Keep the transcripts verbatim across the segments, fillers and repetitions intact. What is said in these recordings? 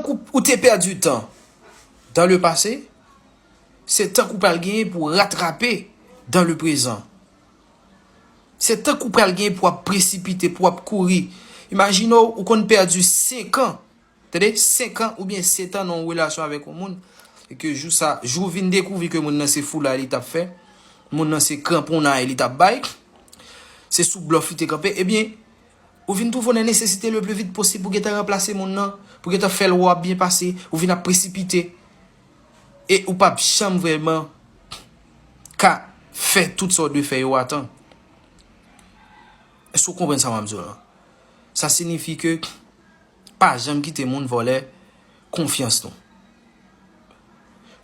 ou, ou te pèdi tan dans le passé, se tan k ou pral genyen pou w ratrape dans le présent. Se tan k ou pral genyen pou w ap presipite, pou w ap kouri. Imajine w, ou konn pèdi senk an, tande, senk an oubyen sèt an nan yon relasyon avèk yon moun, e ke jou sa, jou w vin dekouvri ke moun nan se foulay li t ap fè, moun nan se kranponnay li t ap bay, se sou blòf li te kanpe, ebyen, ou vin twouve w nan nesesite le pli vit posib pou gentan ranplase moun nan, pou gentan fè l wè w ap byen pase, ou vin ap presipite. E ou p ap janm vrèman ka fè tout sa w dwe fè yo a tan. Èske w konprann sa m ap di w lan? Sa siyifi ke pa janm kite moun vòlè konfyans nou.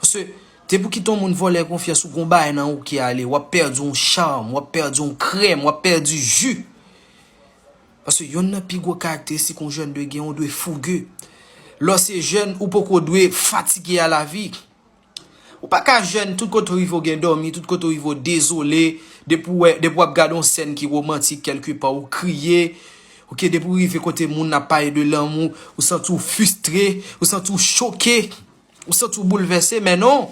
Paske depi w kite yon moun vòlè konfyans, ou gon bagay nan ou ki ale, w ap pèdi yon cham, w ap pèdi yon krèm, w ap pèdi ji. Paske yonn nan pi gwo karakteristik yon jèn dwe gen, ou dwe fouge. Lè w se jèn, ou poko dwe fatige a lavi. Ou pa ka jèn, tout kote w rive w gen dòmi, tout kote w rive w dezole, depi w wè, depi w ap gade yon sèn ki womantik kèlkepa, ou kriye. Oke, depi w rive kote moun ap pale de lanmou, ou santi w fristre, ou santi w choke, ou santi w boulvèse, men non,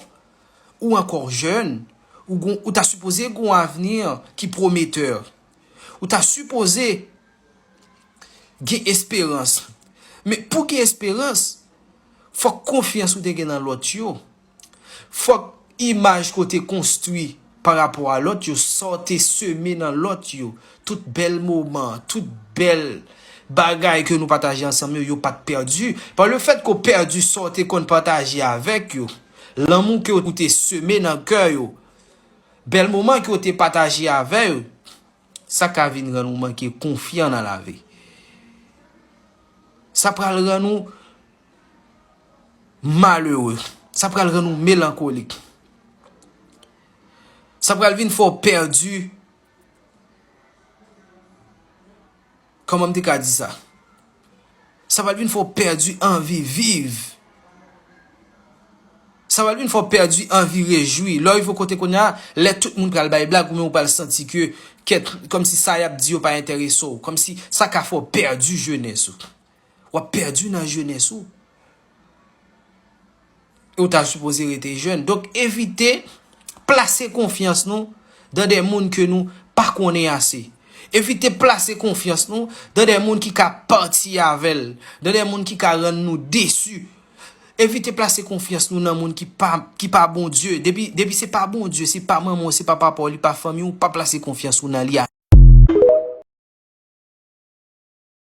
ou ankò jèn, ou gon, ou ta sipoze gen yon avni ki pwometè. Ou ta sipoze gen esperans. Men pou gen esperans, fòk konfyans ou te gen nan lòt yo. Fòk imaj ke w te konstwi pa rapò a lòt yo, sa w te seme nan lòt yo, tout bèl moman, tout bèl bagay ke nou pataje ansanm yo, yo pa t pèdi. Pa le fèt ke w pèdi sa w te konn pataje avèk yo, lanmou ke w te seme nan kè yo, bèl moman ke w te pataje avè yo, sa ka vin rann ou manke konfyan nan lavi. Sa pral rann ou malere. Sa pral rann ou melankolik. Sa pral vin fè w pèdi, kòman m te ka di sa? Sa pral vin fè w pèdi anvi viv. Sa pral vin fè w pèdi anvi rejwi. Lè w rive yon kote kounye a, lè tout moun pral bay blag, ou menm ou pral santi ke, kèt, kòmsi sa y ap di yo pa enterese w. Kòmsi sa ka fè w pèdi jenès ou. W ap pèdi nan jenès ou. E w ta sipoze rete jèn. Donk, evite plase konfyans nou dan de moun ke nou pa konnen ase. Evite plase konfyans nou dan de moun ki ka pati avè l, dan de moun ki ka rann nou desi. Evite plase konfyans nou nan moun ki pa, ki pa Bondye. Depi, depi se pa Bondye, se pa manman w, se pa papa w, li pa fanmi w, pa plase konfyans ou nan li.